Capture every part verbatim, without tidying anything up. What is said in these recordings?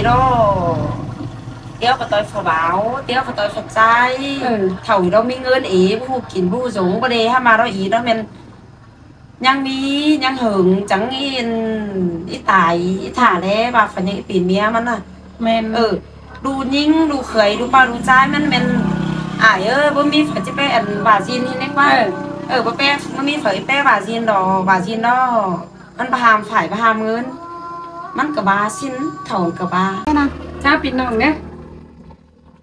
Đó, ꞌtẹ ꞌcọ ꞌtoi phủ báo, ꞌtẹ ꞌcọ ꞌtoi phủ ꞌchái. Thảu đó ꞌmí ꞌngớn ế, ꞌhụ kin ꞌhụ dống, ꞌcọ đảy hảư ꞌmá đó ꞌí đó ꞌmen ꞌnhắng ꞌmí, ꞌnhắng hơng, chắng ꞌnị, ꞌnị tai, ꞌnị thả đé, ꞌva phủ ꞌnhắng ꞌnị pên ꞌmía ꞌmắn ꞌnớ. ꞌMen. Ờ, ꞌlụk ꞌnhính, ꞌlụk ꞌkhới, ꞌlụk ꞌpa, ꞌlụk ꞌchái ꞌmắn ꞌmen. Ai ới, báu ꞌmí phủ ꞌchí ꞌpé ăn ꞌva ꞌdịn ꞌnị ꞌnê ꞌquá. Ờ. Ờ, báu ꞌpé, báu ꞌmí phủ ꞌchí ꞌpé ꞌva ꞌdịn đó, ꞌva ꞌdịn đó. ꞌMắn ꞌva hảm phải, ꞌva hảm ꞌngớn. ꞌMắn ꞌcọ ꞌva ꞌsịn, thảu ꞌcọ ꞌva. ꞌChá ꞌpi ꞌnọng ꞌnớ.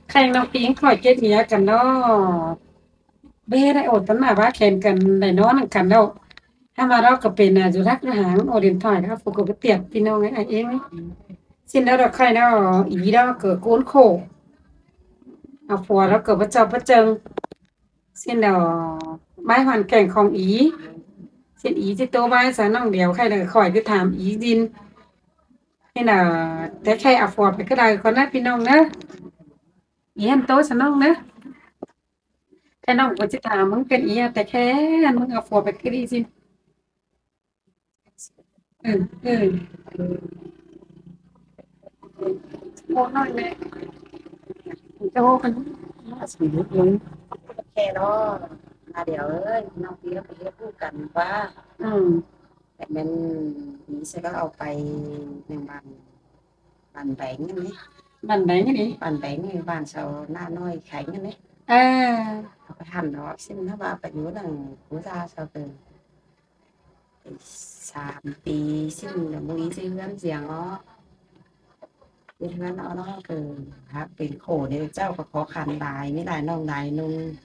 Khay ꞌnọng ꞌpi ꞌnhắng khỏi kết nghĩa căn đó. Báu đảy ổ tắn nả ꞌva khen căn đảy ꞌnón căn đó. Hảư ꞌmá đó ꞌcọ pên, à, du lắc du háng, ổ điện thoại đó, phủ ꞌcọ báu tiệt ꞌpi ꞌnọng ới, à, ꞌnị. ꞌSịn đó, đó khay đó, ꞌí đó ꞌcọ khốn khổ. À, phủ đó ꞌcọ báu chảu báu chơng. ꞌSịn đó, bái hoàn cảnh khong ꞌí. ꞌSịn ꞌí ꞌchí ꞌtố bái sa ꞌnọng điêu khay đó khỏi ꞌcọ tham ꞌí ꞌdịn. ꞌSịn đó, té khay à phủ pay ꞌcọ đảy ꞌcọ ꞌnớ ꞌpi ꞌnọng ꞌnớ. ꞌÍ hăn ꞌtố sa ꞌnọng ꞌnớ. Khay ꞌnọng ꞌcọ ꞌchí tham ꞌmứng pên ꞌí, à, té khay hăn ꞌmứng à phủ pay ꞌcọ đảy ꞌdịn. Ừ, ừ. Ô, nói nè. Cho ô, con. Khe đó, à, điêu ới, ꞌnọng ꞌpi ꞌcọ ꞌhụ căn ꞌva. Ừ. Tại ꞌmen ꞌí ꞌsớ ꞌcọ au pay ꞌnưng bản, bản beng ꞌnị. Bản beng ꞌnị? Bản beng ꞌnị, bản sau ꞌná ꞌnọi kheng ꞌnị. À. Au pay hẳn đó, ꞌsịn ꞌnớ ꞌva pay dú ꞌnưng cú da sau từ. Sam pi ꞌsịn ꞌnị, ꞌmự ꞌí ꞌchí ꞌhướn ꞌdiếng ó. ꞌChí ꞌhướn ó ꞌnọ ꞌcọ hák pên khổ ꞌnị, chảu ꞌcọ khó khăn lai, ꞌmí lai ꞌnọng lai ꞌnung.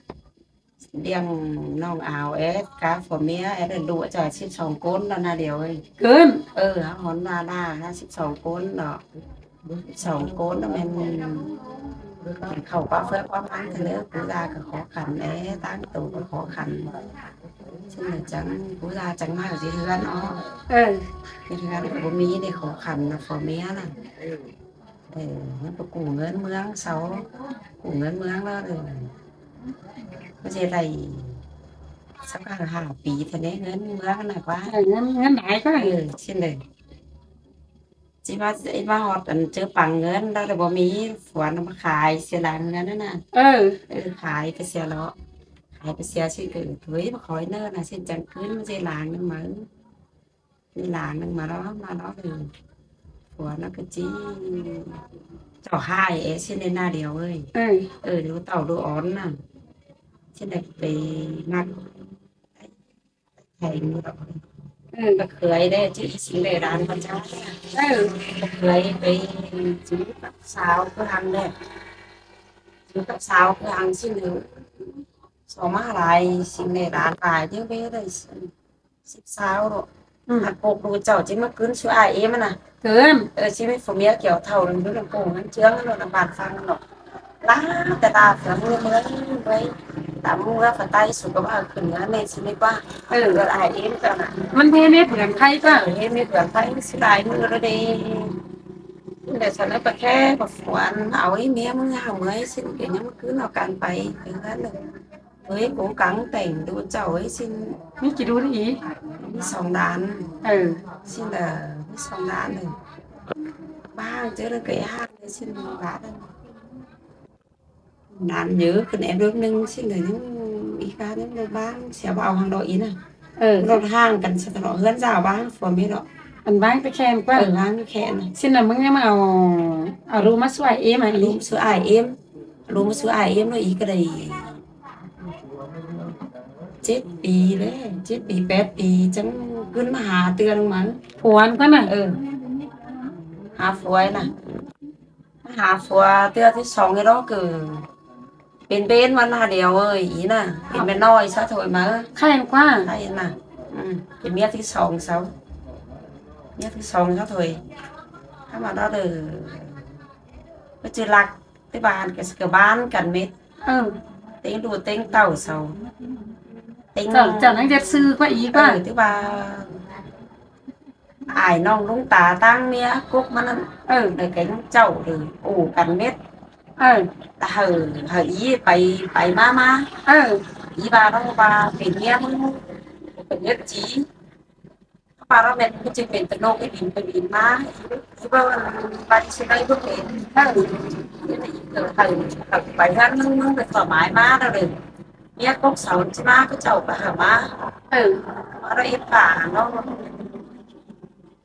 ꞌDiếng ꞌnọng ao ét, cá phủ ꞌmía ét, đảy ꞌlụk chảu síp song ꞌcốn đó ꞌnớ điêu ới. Cớn. Ờ, hảư hón ꞌva ꞌnạ, hảư síp song ꞌcốn đó. Síp song ꞌcốn đó ꞌmen khảu ꞌquám ꞌphớc ꞌquám ꞌmắn ꞌtẹ ꞌnớ, cú da ꞌcọ khó khăn ét, ꞌtáng tô ꞌcọ khó khăn. ꞌSịn là chắng, cú da chắng ꞌmá ꞌdệt ꞌhướn ó. Ừ. ꞌDệt ꞌhướn ꞌcọ báu ꞌmí ꞌnị, khó khăn ꞌnạ phủ ꞌmía ꞌnạ. Ờ, ꞌmắn ꞌcọ củ ꞌngớn ꞌmướng sau, củ ꞌngớn ꞌmướng đó, ờ. ꞌCọ ꞌdệt đảy, sau ꞌcọ hả pi ꞌtẹ ꞌnớ ꞌngớn ꞌmướng ꞌnạ ꞌquá. Ờ, ꞌngớn, ꞌngớn lai ꞌquá. Ờ, ꞌsịn đảy. ꞌChí ꞌva, ꞌchí ꞌva ꞌhọt ăn ꞌchớ păng ꞌngớn đó, đảy báu ꞌmí phủ ꞌnặn ꞌmá khai sia lăng ꞌngớn ꞌnặn ꞌnạ. Ờ. Ờ, khai pay sia lo. Khai pay sia ꞌsịn ꞌcọ, ꞌới, ꞌmá khỏi ꞌnớ ꞌnạ, ꞌsịn chắng ꞌcứn ꞌmá sia lăng ꞌnặn ꞌmá. Sia lăng ꞌnặn ꞌmá đó, ꞌmá đó, ờ. Phủ ꞌnặn ꞌcọ ꞌchí chảu ꞌhại ét ꞌsịn đảy ꞌnạ điêu ới. Ờ. Ờ, đu tảu đu ón ꞌnạ. ꞌSịn đảy pay ꞌmặc. Thảy ꞌmự đó. Ừ. Bác Khưới đé, chứ ꞌsịn đảy đan bác chá. Ừ. Bác Khưới pay dú cắp sau ꞌcứ hăng đé. Dú cắp sau ꞌcứ hăng ꞌsịn đảy. Sau ꞌmá lai ꞌsịn đảy đan lai chứ báu đảy síp sau đó. Ừ. Hảư ꞌcộc đu chảu ꞌchí ꞌmá ꞌcứn sú ai ꞌếm ꞌnạ. Cớn. Ờ, ꞌchí ꞌmí phủ ꞌmía kiẻo thảu ꞌnưng đú ꞌnặn ꞌcộ ꞌnặn ꞌchướng ꞌnặn ꞌnạ bản phăng ꞌnọ. Lá, ꞌtẹ ta phướng ꞌmưa ꞌmưa ꞌmưa. Ta ꞌmưa phủ ꞌTáy sú ꞌcọ ꞌva khửn ꞌnớ ꞌnị ꞌsịn ꞌnị ꞌquá. Ừ. ꞋCọ ai ꞌếm ꞌtẹ ꞌnạ. ꞌMắn ꞌhế ꞌmí phướng Ꞌtháy ꞌquá. Ơ, ꞌhế ꞌmí phướng Ꞌtháy sú lai ꞌmưa đó đé. Để sau ꞌnớ ꞌcọ khe ꞌcọ phủ ăn au ꞌí ꞌmía ꞌmưa hảư ꞌmưa ꞌsịn kể ꞌnhắng ꞌmá ꞌcứn au căn pay. Ơ, ꞌnặn đé. Ơi, cố gắng tẻng đu chảu ới ꞌsịn. ꞌMí ꞌchí đu đi ꞌí? ꞌMí song đan. Ừ. ꞌSịn là ꞌmí song đan rồi. Ba hang chứ đừng kể hang ới ꞌsịn ba đan. Đan nhớ khửn ép đuốc ꞌnưng ꞌsịn là ꞌnhắng ꞌí cá ꞌnhắng đuốc ba hang, sia ba au hang đó ꞌí ꞌnạ. Ừ. Đuốc hang căn sia tỏ ꞌhướn dao ba hang phủ ꞌmía đó. Ăn ba hang pay khen ꞌquá. Ừ, ba hang pay khen. ꞌSịn là ꞌmứng ꞌnhắng au, au ꞌlum ꞌmá sú ai ꞌếm à ꞌí? ꞌLum sú ai ꞌếm. ꞌLum sú ai ꞌếm ꞌnọ ꞌí ꞌcọ đảy chết pi đé, chết pi, pét pi, chắng ꞌcứn ꞌmá ha ꞌtưa ꞌnưng ꞌmắn. Phủ ăn ꞌquá ꞌnạ? Ừ. Ha phủ ꞌnạ. ꞋMá ha phủ ꞌtưa thứ song ꞌnị đó ꞌcọ pên pên ꞌmắn ha điêu ới, ꞌí ꞌnạ. Pên pên ꞌnọi ꞌsớ thôi ꞌmá. Khen ꞌquá. Khen ꞌnạ. Ừ. Pên ꞌmía thứ song sau. ꞌMía thứ song ꞌsớ thôi. Hảư ꞌmá đó đảy. Báu ꞌchư lắc. Tức ꞌva ăn kẻ ꞌsứ ꞌcọ ban căn mết. Ừ. ꞌTếng đu ꞌtếng tảu sau. ꞌTếng chảu, chảu ꞌnhắng ꞌdệt sư ꞌquá ꞌí ꞌquá. Ừ, tức ꞌva ai ꞌnọng ꞌlung ta ꞌtáng ꞌmía cốc ꞌmắn ꞌnặn. Ừ. Đảy kéng chảu đảy ổ căn mết. Ừ. Ta hảư, hảư ꞌí pay, pay ꞌmá ꞌmá. Ừ. ꞌÍ ꞌva ꞌnọng ꞌva pên ꞌmía ꞌmắn ꞌcọ nhất trí. Pá ꞌlẹo ꞌmen ꞌcọ ꞌchí pên tơ ꞌnọng ꞌi ꞌviạk pên ꞌviạk ꞌmá. ꞌI ꞌva ꞌva đi ꞌsứ ꞌnị ꞌlụk ꞌnị. Hảư, hảư, hảư ꞌpai ꞌhướn ꞌmứng ꞌmứng ꞌcọ ꞌmái ꞌmá ꞌnớ ꞌlới. ꞌMía cốc sau ꞌchí ꞌmá ꞌcọ chảu ꞌcọ hảư ꞌmá. Hảư, ꞌmá ꞌlẹo ꞌi ꞌpá ꞌnớ.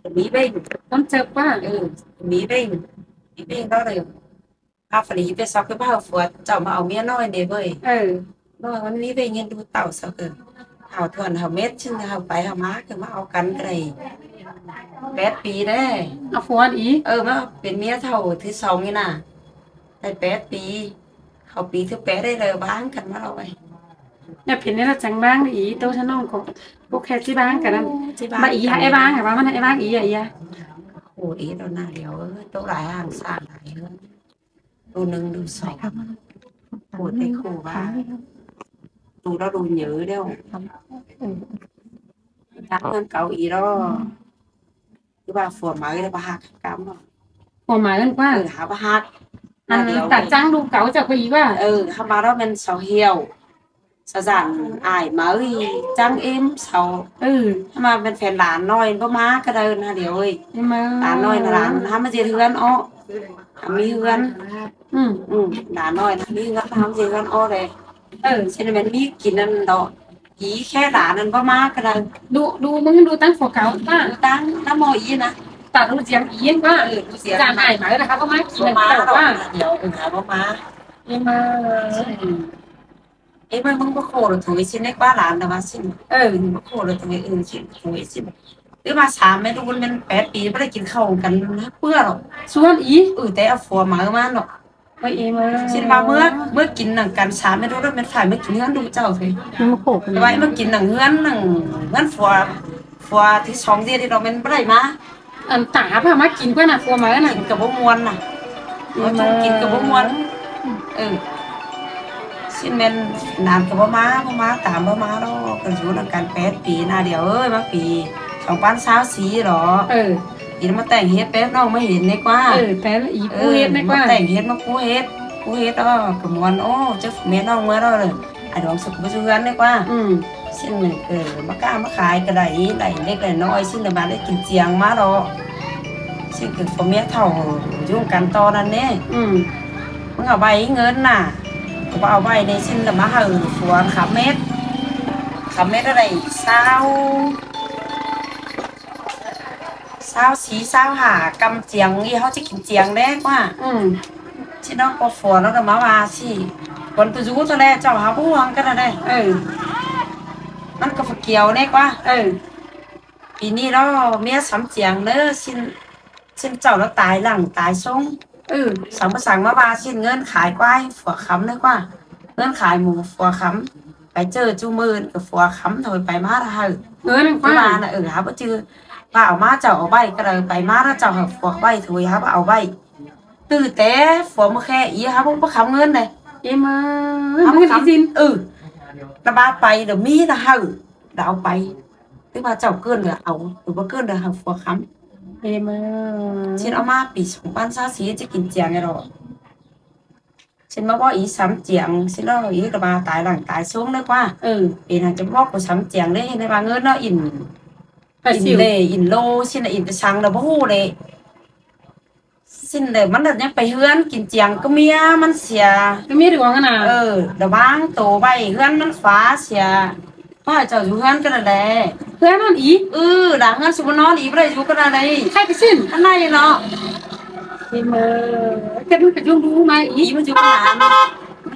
ꞌMí ꞌvến. ꞌTan ꞌchớ ꞌpá. Ừ, ꞌmí ꞌvến. ꞌMí ꞌvến ꞌnớ ꞌlới. Hảư ꞌphắn đi ꞌtẹ sau ꞌcọ ꞌva hảư phua chảu ꞌmá au ꞌmía ꞌnọi ꞌnị ꞌvới. Ừ. ꞌNọi ꞌmắn ꞌmí ꞌvến ꞌnhắng đu tảu sau ꞌcọ. Hảư thuôn hảư mết ꞌchí hảư ꞌpai hảư ꞌmá ꞌcọ ꞌmá au căn ꞌcọ đảy pét pi ꞌlẹo. Au phua đi. Ừ, ꞌmá pên ꞌmía thảu thứ song ꞌnị ꞌnạ. Đảy pét pi. Hảư pi thứ pét ꞌlẹo ꞌváng căn ꞌmá ꞌlẹo ꞌvạy. ꞌNị pên ꞌnị ꞌlẹo chắng ꞌváng đi ꞌí, tô ꞌchớ ꞌnọng ꞌcọ. Pú ꞌkhẹ ꞌchí ꞌváng căn ꞌnặn. ꞌChí ꞌváng. ꞌVa ꞌí căn hảư ꞌváng, hảư ꞌváng ꞌmắn hảư ꞌváng ꞌí ꞌnạ ꞌí. Ôi, ꞌí ꞌnị ꞌnạ ꞌlẹo, tô lai hang sang lai. Tô ꞌnưng tô song. Khổ thế khổ ꞌva. Tô ꞌlẹo tô nhớ ꞌlẹo. Chắc ꞌnặn cáu ꞌí ꞌlẹo. Cứ ꞌva phua máư ꞌlẹo ꞌva ꞌhặc cắm ꞌnọ. Phua máư ꞌnặn ꞌquá. Ừ, hảư ꞌva ꞌhặc. Ăn ꞌlẹo. Tả chăng đu cáu chảu ꞌcọ ꞌí ꞌquá. Ừ, hảư ꞌmá ꞌlẹo ꞌmen sau hiêu. Sau dản ải máư ꞌchí chắng ꞌếm sau. Ừ. Hảư ꞌmá ꞌmen phén lan ꞌnọi báu ꞌmá ꞌcọ đảy ꞌnạ ꞌlẹo ơi. Ê ꞌmá. Lan ꞌnọi ꞌnạ lan hảư ꞌmá ꞌdệt ꞌhướn ó. Hảư ꞌmí ꞌhướn. Ừ. Ừ, lan ꞌnọi ꞌnạ ꞌmí ꞌhướn hảư ꞌmá ꞌdệt ꞌhướn ó ꞌlẹ. Ừ. ꞌSịn ꞌmen ꞌmí kin ꞌnặn ꞌnọ. ꞌI ꞌkhẹ lan ꞌnặn báu ꞌmá ꞌcọ đảy. Đu, đu ꞌmứng đu ꞌtáng phua cáu ꞌquá. Đu ꞌtáng ꞌnặn ꞌmo ꞌí ꞌnạ. Tả đu ꞌdiến ꞌí ꞌquá. Ừ, đu ꞌdiến. Dản ải máư ꞌnạ hảư báu ꞌmá kin ꞌnặn báu ꞌmá đảy. Báu ꞌmá. Ơ ꞌmá. Ừ. Ê ꞌmá, ꞌmứng báu khổ ꞌlẹo thôi ꞌsịn ꞌnị ꞌquá lan ꞌnạ ꞌva ꞌsịn. Ừ. ꞌMứng báu khổ ꞌlẹo thôi, ừ, ꞌsịn thôi ꞌsịn. Cứ ꞌva sam ꞌmen đu ꞌmen pét pi báu đảy kin khảu căn ꞌhặc ꞌpưa ꞌlẹo. Suôn ꞌí. Ừ, ꞌtẹ au phua máư ꞌmá ꞌnọ. Ôi, ê ꞌmá. ꞌSịn ꞌva ꞌmưa, ꞌmưa kin nẳng căn sam ꞌmen đu ꞌlẹo ꞌmen phải ꞌmưa kin ꞌhướn đu chảu thôi. ꞌMá khổ căn. ꞌTẹ ꞌva ꞌmưa kin nẳng ꞌhướn nẳng, ꞌhướn phua, phua thứ song ꞌdệt đi ꞌnọ ꞌmen báu đảy ꞌmá. Ăn tả ꞌva ꞌmá kin ꞌquá ꞌnạ phua máư ꞌnạ. Kin ꞌcọ báu ꞌmuôn ꞌnạ. Ơ ꞌmá. Kin ꞌcọ báu ꞌmuôn. Ừ. ꞌSịn ꞌmen lan ꞌcọ báu ꞌmá, báu ꞌmá, tam báu ꞌmá ꞌlẹo. ꞌCọ dú nẳng căn pét pi ꞌnạ ꞌlẹo ơi, ꞌmá pi song ꞌpắn ꞌsáo sí ꞌlẹo. Ừ. ꞌI ꞌnặn ꞌmá tẻng ꞌhết pét ꞌnọng ꞌmá hên ꞌnị ꞌquá. Ừ, tẻng ꞌi pú ꞌhết ꞌnị ꞌquá. Ừ, ꞌmá tẻng ꞌhết ꞌmá pú ꞌhết. Pú ꞌhết ó, ꞌcọ ꞌmuôn ó, chắc mết ꞌnọng ꞌmưa ꞌlẹo. Ai đóng sụk báu dú ꞌhướn ꞌnị ꞌquá. Ừ. ꞌSịn ꞌmen, ừ, ꞌmá cá ꞌmá khai ꞌcọ đảy, đảy lếc đảy ꞌnọi, ꞌsịn đảy ꞌva đảy kin chiêng ꞌmá ꞌlẹo. ꞌSịn ꞌcọ phua ꞌmía thảu dú căn ꞌto ꞌnặn ꞌnị. Ừ. ꞌMứng au ꞌvạy ꞌngớn ꞌnạ. ꞌCọ au ꞌvạy ꞌnị ꞌsịn đảy ꞌmá hảư phua khắm mết. Khắm mết ꞌlẹo đảy ꞌsáo. ꞌSáo sí ꞌsáo hả căm chiêng, ꞌi ꞌháu ꞌchí kin chiêng ꞌlẹo ꞌquá. Ừ. ꞌChí ꞌnọng ꞌcọ phua ꞌnọng đảy ꞌmá ꞌva ꞌsị. Cuôn ꞌcọ dú ꞌtoi ꞌlẹo, chảu hảư báu ꞌhuống ꞌcọ đảy. Ừ. ꞌMắn ꞌcọ phủ kiêu ꞌnị ꞌquá. Ừ. Pi ꞌnị ꞌlẹo ꞌmía sắm chiêng ꞌnớ, ꞌsịn, ꞌsịn chảu ꞌlẹo tai lăng tai sông. Ừ. Sắm ꞌmá săng ꞌmá ꞌva ꞌsịn ꞌngớn khai ꞌquái phua khắm ꞌnớ ꞌquá. ꞌNgớn khai mú phua khắm. Pay ꞌchớ ꞌchu ꞌmự ꞌcọ phua khắm thôi pay ꞌmá ꞌlẹo hảư. ꞌNgớn ꞌquá. Cứ ꞌva ꞌnạ, ừ, hảư báu ꞌchư. ꞌVa au ꞌmá chảu au ꞌvạy ꞌcọ đảy, pay ꞌmá ꞌlẹo chảu hảư phua ꞌvạy thôi hảư báu au ꞌvạy. ꞌTứ té phua ꞌmưa ꞌkhẹ ꞌi hảư báu, báu khắm ꞌngớn đảy. Ê ꞌmá, hảư báu khắm. ꞌMá ꞌngớn ꞌi ꞌsịn. Ừ. ꞌLẹo ꞌva pay ꞌlẹo ꞌmí ꞌlẹo hảư. Đảy au pay. ꞌTứ ꞌva chảu ꞌcứn ꞌlẹo au, ꞌlẹo báu ꞌcứn ꞌlẹo hảư phua khắm. Ê ꞌmá. ꞌSịn au ꞌmá pi song ꞌpắn ꞌsáo sí ꞌchí kin chiêng ꞌnị ꞌlẹo. ꞌSịn ꞌmá bók ꞌi sắm chiêng, ꞌsịn ꞌlẹo ꞌi ꞌcọ ꞌva tai lăng tai sông ꞌnớ ꞌquá. Ừ. Ê ꞌnặn ꞌchí bók ꞌcọ sắm chiêng ꞌlẹo, ꞌnị ꞌva ꞌngớn ꞌnọ ỉn, ꞌva ỉn ꞌsịu. Lê, ỉn ꞌlô, ꞌsịn ꞌnạ ỉn ꞌtẹ săng ꞌlẹo báu ꞌhụ ꞌlẹo. ꞌSịn ꞌlẹo ꞌmắn ꞌnặn ꞌnhắng pay ꞌhướn kin chiêng ꞌcọ ꞌmía ꞌmắn sia. ꞌCọ ꞌmía đi ꞌquá ꞌnặn ꞌnạ. Ừ, đảy ꞌváng tô ꞌvạy ꞌhướn ꞌmắn khóa sia. ꞌVa hảư chảu dú ꞌhướn ꞌcọ đảy ꞌlẹo. ꞌHướn ꞌnặn ꞌí. Ừ, đảy ꞌhướn su ꞌmắn ꞌnón ꞌí báu đảy dú ꞌcọ đảy. Khai ꞌcọ ꞌsịn. ꞌCọ ꞌnặn ꞌnị ꞌnọ. Ê ꞌmá. ꞌKhạy ꞌmắn ꞌcọ dú ꞌmá ꞌí. ꞌÍ ꞌmắn dú ꞌcọ đảy. ꞌMắn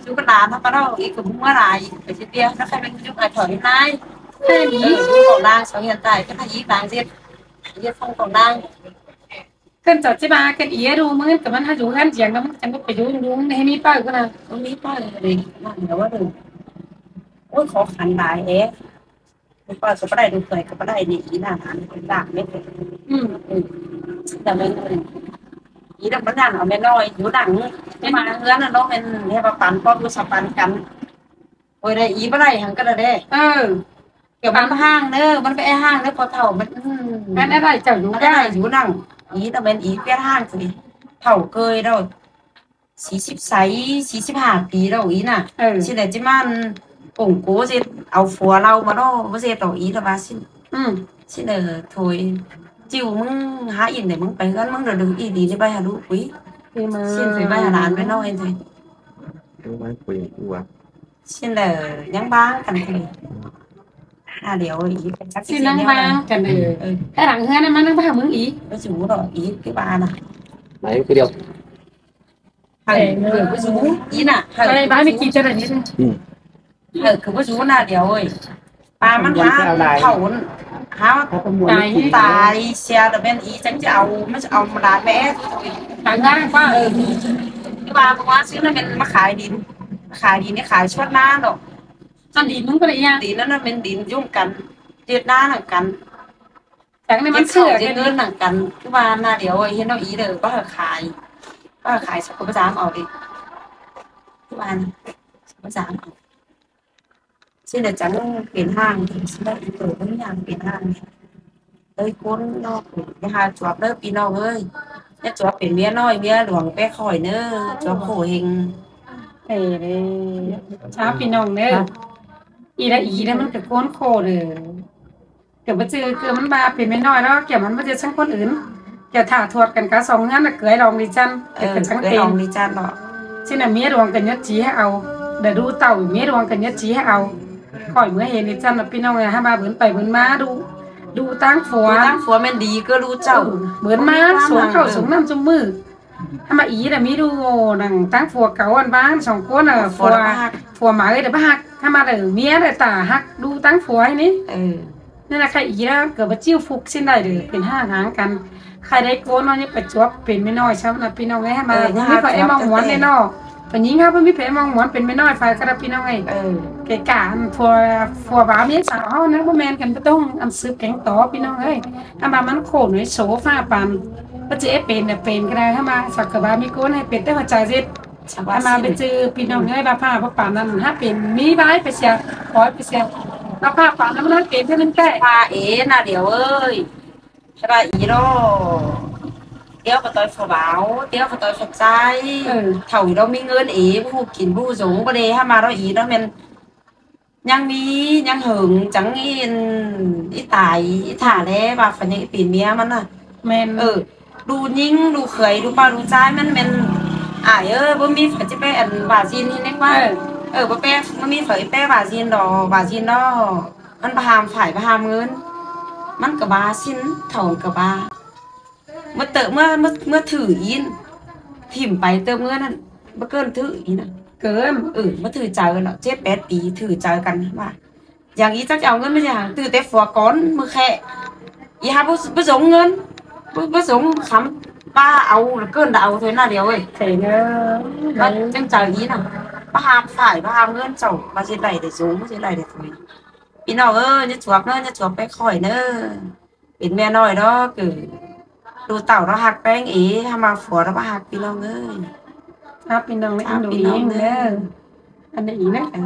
dú ꞌcọ đảy, ꞌhặc ꞌpá ꞌnọng, ꞌí ꞌcọ ꞌmưa đảy, ꞌcọ ꞌchí ꞌviạk, ꞌnặn ꞌkhạy ꞌmắn dú ꞌcọ khỏi ꞌnị. Khai ꞌí. Ừ, dú khảu ꞌnăng, sau ꞌhiên tai, ꞌcọ ꞌnặn ꞌí ꞌváng ꞌdệt. ꞌDệt ꞌphắng khảu ꞌnăng. ꞌCắn chảu ꞌchí ꞌva ꞌcắn ꞌí đu ꞌmưa ꞌcọ ꞌmắn hảư dú ꞌhướn chiêng ꞌnặn ꞌmắn chắng ꞌcọ pay dú ꞌlum ꞌlum ꞌnị ꞌhế ꞌmí páo ꞌcọ ꞌnặn. ꞌMắn ꞌmí páo ꞌlẹo, ꞌnặn ꞌlẹo ꞌva ꞌlẹo. Ôi, khó khăn lai ế. Ôi, ꞌcọ ꞌcọ báu đảy, đu ꞌcọ ꞌcọ báu đảy ꞌnị, ꞌí ꞌnặn ꞌnặn, ꞌcọ đảy ꞌnị. Ừ. Ừ. Đảy ꞌmắn, ừ. ꞋÍ đảy ꞌmắn ꞌnặn au ꞌmen ꞌnọi, dú đẳng. ꞌMắn ꞌhướn ꞌnặn ꞌnọ ꞌmen, ꞌhế ꞌva păn, ꞌcọ dú sa păn căn. Ôi, đảy ꞌí báu đảy hăng ꞌcọ đảy. Ừ. Kiẻo ꞌmắn báu ꞌháng ꞌnớ, ꞌmắn báu é ꞌháng ꞌnớ, ꞌpo thảu ꞌmắn, ừ. ꞌMắn é đảy chảu dú, ꞌmắn é đảy dú đẳng. ꞌÍ ꞌnặn ꞌmen ꞌí ꞌviạk ꞌháng thôi. Thảu ꞌcơi ꞌlẹo. Sí síp sáy, sí síp hả pi ꞌlẹo ꞌí ꞌnặn. Ừ. ꞌSịn đảy ꞌchí ꞌmắn ủng cố ꞌdệt au phua ꞌlẹo ꞌmá ꞌnọ, báu ꞌdệt ꞌlẹo ꞌí ꞌnặn ꞌva ꞌsịn. Ừ. ꞌSịn ꞌnớ thôi. ꞌChiu ꞌmứng hák ỉn đảy ꞌmứng pay ꞌhướn ꞌmứng đu đu ꞌnị đi ꞌnị ꞌvạy hảư ꞌlụk ꞌquí. ꞌSịn thôi ꞌvạy hảư lan ꞌvạy ꞌnọi thôi. ꞌMứng ꞌquí ꞌquá. ꞌSịn ꞌnớ ꞌnhắng báng căn thôi. À, điêu ꞌí. ꞌSịn ꞌnhắng báng căn thôi. Thế lăng ꞌhướn ꞌmá ꞌnhắng báng ꞌmứng ꞌí. Báu dú ꞌnọ ꞌí ꞌcứ ꞌva ꞌnọ. Hảư ꞌcứ điêu. Hảư ꞌcứ báu dú ꞌí ꞌnọ. Hảư ꞌcứ báu dú ꞌnọ điêu ơi. ꞌPa ꞌmắn hák thảu hák tai sia đa ꞌmen ꞌí chắng ꞌchí au, ꞌmắn ꞌchí au ꞌmá đa ꞌmé. Tang ꞌnhá ꞌquá. ꞌCứ ꞌva ꞌmá ꞌsứ ꞌnọ ꞌmen ꞌmá khai đin. Khai đin ꞌnị khai suốt ꞌná ꞌnọ. Ăn đin ꞌmứng ꞌcọ đảy ꞌnhá. Đin ꞌnặn ꞌnọ ꞌmen đin dú căn. ꞌDệt ꞌná nẳng căn. Chắng ꞌnị ꞌmắn ꞌdệt ꞌsứ khảu ꞌdệt ꞌngớn nẳng căn. ꞌCứ ꞌva ꞌnọ điêu ơi, ꞌhiến ꞌnọ ꞌí đaư báu hảư khai. Báu hảư khai sắp ꞌcọ báu dám au đi. ꞌCứ ꞌva ꞌnị báu dám au. ꞌSịn ꞌnớ chắng pên ꞌháng, ꞌsịn ꞌnớ ꞌí ꞌcọ ꞌmắn ꞌnhắng pên ꞌháng. Ơi, ꞌcốn ꞌnọ ꞌcọ ꞌnhá hảư chuốp ꞌnớ ꞌpi ꞌnọng ơi. ꞌNhá chuốp pên ꞌmía ꞌnọi ꞌmía ꞌluống ꞌpé khỏi ꞌnớ, chuốp khổ hên. Ê, chắng ꞌpi ꞌnọng ꞌnớ. Ê, ꞌí đa ꞌí đa ꞌmắn ꞌcọ ꞌcốn khổ đaư. ꞌCọ báu ꞌchư ꞌcọ ꞌmắn ꞌva pên ꞌmía ꞌnọi ꞌnọ, ꞌcọ ꞌmắn báu ꞌchư chắng ꞌcốn ứn. ꞌCọ thả thuột căn cá song ꞌngớn ꞌnớ ꞌcới đong đi chăn. ꞌCọ ꞌcới chắng đong đi chăn ꞌnọ. ꞌSịn ꞌnớ ꞌmía ꞌluống ꞌcọ ꞌnhất ꞌchí hảư au. Đa đu tảu ꞌmía ꞌluống ꞌcọ ꞌnhất ꞌchí hảư au. Khỏi ꞌmứa hên đi chăn ꞌnọ ꞌpi ꞌnọng ơi, hák ꞌva bứn pay bứn ꞌmá đu. Đu ꞌtáng phua. Đu ꞌtáng phua ꞌmen đi ꞌcọ đu chảu. Bứn ꞌmá ꞌmá ꞌquám sông hăng khảu sông ꞌnặm ꞌchu ꞌmự. Hák ꞌmá ꞌí đa ꞌmí đu nẳng ꞌtáng phua cáu ăn ꞌván song ꞌcốn ꞌnớ, phua, phua ꞌmá ơi đa báu ꞌhặc. Hák ꞌmá đa ꞌmía đa tả ꞌhặc đu ꞌtáng phua ꞌnị. ꞌNặn ꞌnạ khay ꞌí đa ꞌcọ báu ꞌchịu phúc ꞌsịn đảy đaư, pên ꞌháng ꞌháng căn. Khay đảy ꞌcốn ꞌnọ ꞌnhá pay chuốp pên ꞌmía ꞌnọi ꞌchăm ꞌnạ ꞌpi ꞌnọng ơi, hák ꞌmá báu ꞌmí phay ꞌmong muốn đảy ꞌnọ. Pay ꞌnhính hák báu ꞌmí phay ꞌmong muốn pên ꞌmía ꞌnọi phay ꞌcọ đa ꞌpi ꞌnọng ơi. Kể cả ăn phua, phua bá ꞌmía sáo ꞌhó ꞌnớ báu ꞌmen căn báu ꞌtông ăn sưp kéng tó ꞌpi ꞌnọng ơi. Hák ꞌmá ꞌmắn khổ nối số ꞌphạ păn. Báu ꞌchư ép pên đa pên ꞌcọ đa, hák ꞌmá sặc ꞌcọ bá ꞌmí ꞌcốn ꞌhại pên té hua chả ꞌdệt. Hák ꞌmá báu ꞌchư ꞌpi ꞌnọng ơi, bá ꞌphạ báu păn ꞌnặn hák pên ꞌmí bái pay sia, khói pay sia. Bá ꞌphạ păn ꞌnặn hák pên ꞌtẹ ꞌnặn ꞌtẹ. ꞌPa ế ꞌnạ điêu ơi. Hák ꞌva ꞌí ꞌnọ. Tiếu ꞌcọ ꞌtoi phua báo, tiếu ꞌcọ ꞌtoi phua ꞌchái. Thảu ꞌí ꞌnọ ꞌmí ꞌngớn ế, báu kin báu dú dống, báu đe hák ꞌmá ꞌnọ ꞌí ꞌnọ ꞌmen ꞌnhắng ꞌmí, ꞌnhắng hơng, chắng ꞌí, ꞌí tai, ꞌí thả đé, ꞌva phả ꞌnhắng ꞌí pên ꞌmía ꞌmắn ꞌnạ. ꞌMen. Ơ, đu ꞌnhính, đu khới, đu ꞌpa, đu ꞌchái ꞌmắn ꞌmen. Ải ơi, báu ꞌmí phả ꞌchí pé ăn vả dên ꞌnị ꞌnẹk ꞌva. Ơ. Ơ, báu pé, báu ꞌmí phả ꞌí pé vả dên đỏ, vả dên đỏ. ꞌMắn báu ham phải, báu ham ꞌngớn. ꞌMắn ꞌcọ bá ꞌsịn, thảu ꞌcọ bá. ꞌMưa tớ, ꞌmưa, ꞌmưa, ꞌmưa thử ín. Thỉm pay tớ ꞌmưa ꞌnặn, báu ꞌcợn thử ín ꞌnạ. ꞌCợn. Ơ, ꞌmưa thử chaư ꞌnọ, chết pét pi thử chaư căn ꞌva. Dáng ꞌí chắc au ꞌngớn ꞌmá dáng, thử té phua cón ꞌmưa khék. ꞌÍ hák báu, báu dống ꞌngớn, báu, báu dống khắm, ꞌva au, ꞌcợn đa au thôi ꞌnạ điêu ơi. Thế ꞌnớ. Báu chắng chaư ín ꞌnạ. Báu ham phải, báu ham ꞌngớn chảu, ꞌva ꞌdệt đảy đảy dống, ꞌdệt đảy đảy thôi. ꞌPi ꞌnọng ơi, ꞌnhá chuốp ꞌnớ, ꞌnhá chuốp pé khỏi ꞌnớ. Pên ꞌmía ꞌnọi ꞌnọ ꞌcọ đu tảu ꞌnọ ꞌhặc ꞌpéng ế, hák ꞌmá phua ꞌnọ báu ꞌhặc ꞌpi ꞌnọng ơi. Hák ꞌpi ꞌnọng ꞌnớ, hák ꞌpi ꞌnọng ꞌnớ. Ăn ꞌnị ꞌnớ. Ơ.